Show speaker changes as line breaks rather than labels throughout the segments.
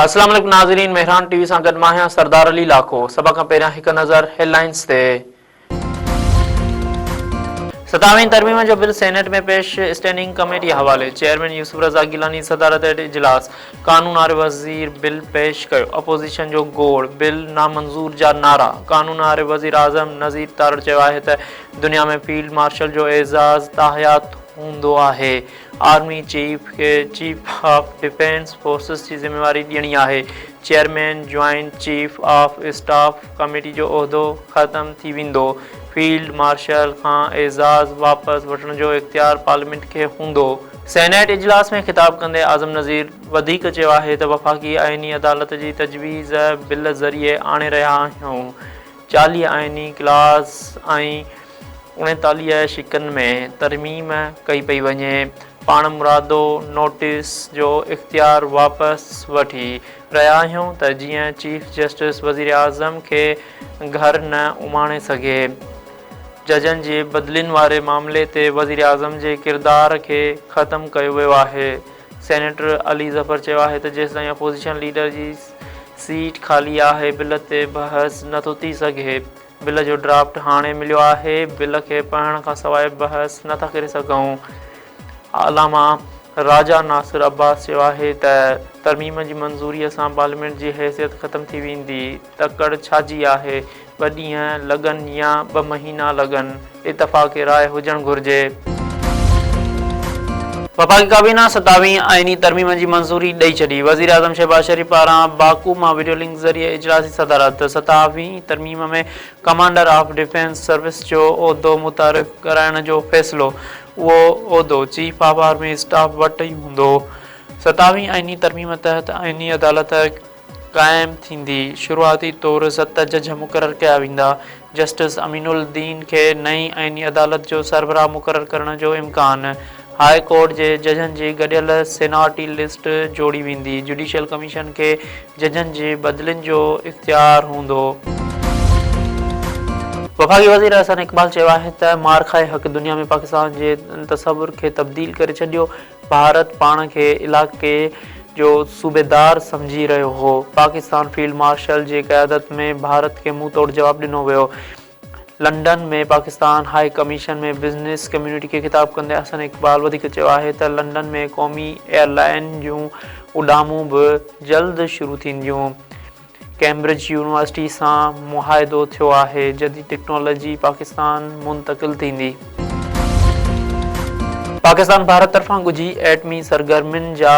السلام عليڪم ناظرين مهراڻ ٽي وي سان گڏ مان آهيان سردار علي لاکو سڀ کان پهريان هڪ نظر هيڊلائنز تي. ستاويهين ترميم جو بل سينيٽ ۾ پيش، اسٽينڊنگ ڪميٽي حوالي، چيئرمين يوسف رضا گيلاني صدارت هيٺ اجلاس، قانون واري وزير بل پيش ڪيو، اپوزيشن جو گوڙ، بل نامنظور جا نعرا، قانون واري وزير اعظم نذير تارڙ چيو آهي ته دنيا ۾ فيلڊ مارشل جو اعزاز تاحيات هوندو آهي، آرمي چيف کي چيف آف ڊفينس فورسز جي ذميواري ڏيڻي آهي، chairman joint chief of staff committee جو عهدو ختم ٿي ويندو، فيلڊ مارشل کان اعزاز واپس وٺڻ جو اختيار پارليامينٽ کي هوندو. سينيٽ اجلاس ۾ خطاب ڪندي اعظم نذير وڌيڪ چيو آهي ته وفاقي آئيني عدالت جي تجويز بل ذريعي آڻي رهيا آهيون، 40 آئيني ڪلاز ۽ 39 شقن ۾ ترميم ڪئي پئي وڃي، پاڻمرادو نوٽيس جو اختيار واپس وٺي رهيا آهيون ته جيئن چيف جسٽس وزيراعظم کي گهر نه اماڻي سگهي، ججن جي بدلين واري معاملي تي وزيراعظم جي ڪردار کي ختم ڪيو ويو آهي، سينيٽر علي ظفر چيو آهي ته جيستائين اپوزيشن ليڊر جي سيٽ خالي آهي بل تي بحث نٿو ٿي سگهي. بل جو ڊرافٽ هاڻي مليو آهي، بل کي پڙهڻ کانسواء بحث نٿا ڪري سگهون. علامه راجا ناصر عباس چيو آهي ته ترميم جي منظوري سان پارليامينٽ جي حيثيت ختم ٿي ويندي، تڪڙ ڇا جي آهي، ٻه ڏينهن لڳن يا ٻه مهينا لڳن، اتفاق راء هجڻ گهرجي. وفاقي ڪابينا ستاويهين آئيني ترميم جي منظوري ڏئي ڇڏي، وزيراعظم شهباز شريف پاران باڪو مان وڊيو لنڪ ذريعي اجلاس جي صدارت، ستاويهين ترميم ۾ ڪمانڊر آف ڊفينس سروس جو عهدو متعارف ڪرائڻ جو فيصلو، اهو عهدو چيف آف آرمي اسٽاف وٽ ئي هوندو، ستاويهين آئيني ترميم تحت آئيني عدالت قائم ٿيندي، شروعاتي طور ست جج مقرر ڪيا ويندا، جسٽس امين الدين کي نئين آئيني عدالت جو سربراهه مقرر ڪرڻ جو امڪان، هاء ڪورٽ جي ججن جي گڏيل سينارٽي لسٽ جوڙي ويندي، جڊيشل ڪميشن کي ججن جي بدلين جو اختيار هوندو. وفاقي وزير احسن اقبال چيو آهي ته معرڪه حق دنيا ۾ پاڪستان جي تصور کي تبديل ڪري ڇڏيو، ڀارت پاڻ کي علائقي جو صوبيدار سمجهي رهيو هو، پاڪستان فيلڊ مارشل جي قيادت ۾ ڀارت کي منهن توڙ جواب ڏنو ويو. London ۾ Pakistan high commission ۾ business community کي خطاب ڪندي احسن اقبال وڌيڪ چيو آهي ته لنڊن ۾ قومي ايئر لائين جون اڏامون به جلد شروع ٿينديون. ڪيمبرج يونيورسٽي سان معاهدو ٿيو آهي، جديد ٽيڪنالاجي پاڪستان منتقل ٿيندي. پاڪستان ڀارت طرفان ڳجهي ايٽمي سرگرمين جا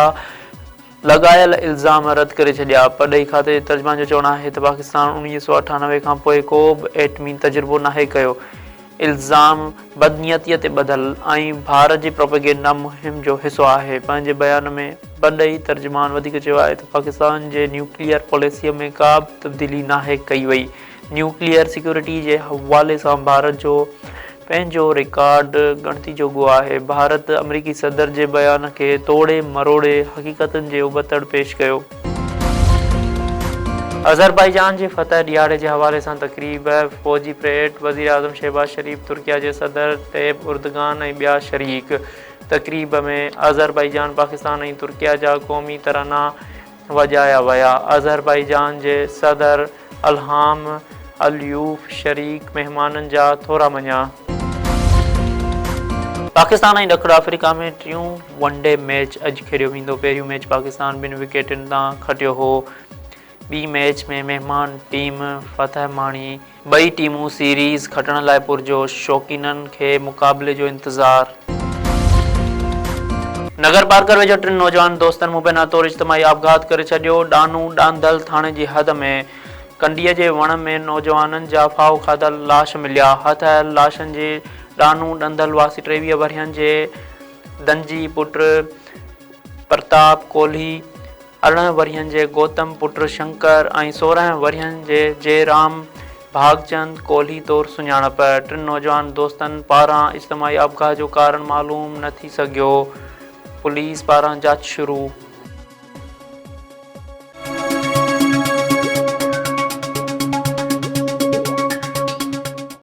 لڳايل الزام رد ڪري ڇڏيا. پرڏيهي کاتي جي ترجمان جو چوڻ آهي ته پاڪستان 1998 کان پوء ڪو به ايٽمي تجربو ناهي ڪيو، الزام بدنيتي تي ٻڌل ۽ ڀارت جي پروپيگينڊا مهم جو حصو آهي. پنهنجي بيان ۾ پرڏيهي ترجمان وڌيڪ چيو آهي ته پاڪستان جي نيوڪليئر پاليسي ۾ ڪا به تبديلي ناهي ڪئي وئي، نيوڪليئر سيڪيورٽي جي حوالي سان ڀارت جو پنهنجو رڪارڊ ڳڻتي جوڳو آهي، ڀارت آمريڪي صدر جي بيان کي توڙي مروڙي حقيقتن جي ابتڙ پيش ڪيو. آذربائيجان جي فتح ڏهاڙي جي حوالي سان تقريب، فوجي پريڊ، وزيراعظم شهباز شريف، ترڪيه جي صدر طيب اردگان ۽ ٻيا شريڪ، تقريب ۾ آذربائيجان، پاڪستان ۽ ترڪيه جا قومي ترانا وڄايا ويا، آذربائيجان جي صدر الهام عليوف شريڪ مهمانن جا ٿورا مڃيا. پاڪستان ۽ ڏکڻ آفريڪا ۾ ٽيون ون ڊي ميچ اڄ کيڏيو ويندو، پهريون ميچ پاڪستان ٻن وڪيٽن تان کٽيو هو، ٻي ميچ ۾ مهمان ٽيم فتح ماڻي، ٻئي ٽيمون سيريز کٽڻ لاء پرجوش، شوقينن کي مقابلي جو انتظار. نگر پارڪر ويجهو ٽن نوجوان دوستن مبينا طور اجتماعي آپگهات ڪري ڇڏيو، ڏانو ڏانڌل ٿاڻي جي حد ۾ ڪنڊيء جي وڻ ۾ نوجوانن جا ڦاهو کاڌل لاش مليا، هٿ آيل لاشن جي ڏانو ڏنڌل واسي 23 ورهين جي دنجي پٽ پرتاب ڪولهي، 18 ورهين جي گوتم پٽ شنڪر ۽ 16 ورهين جي جي رام ڀاڳچند ڪولهي طور سڃاڻپ. ٽن نوجوان دوستن پاران اجتماعي آپگهات جو ڪارڻ معلوم نه ٿي سگهيو، پوليس پاران جاچ شروع.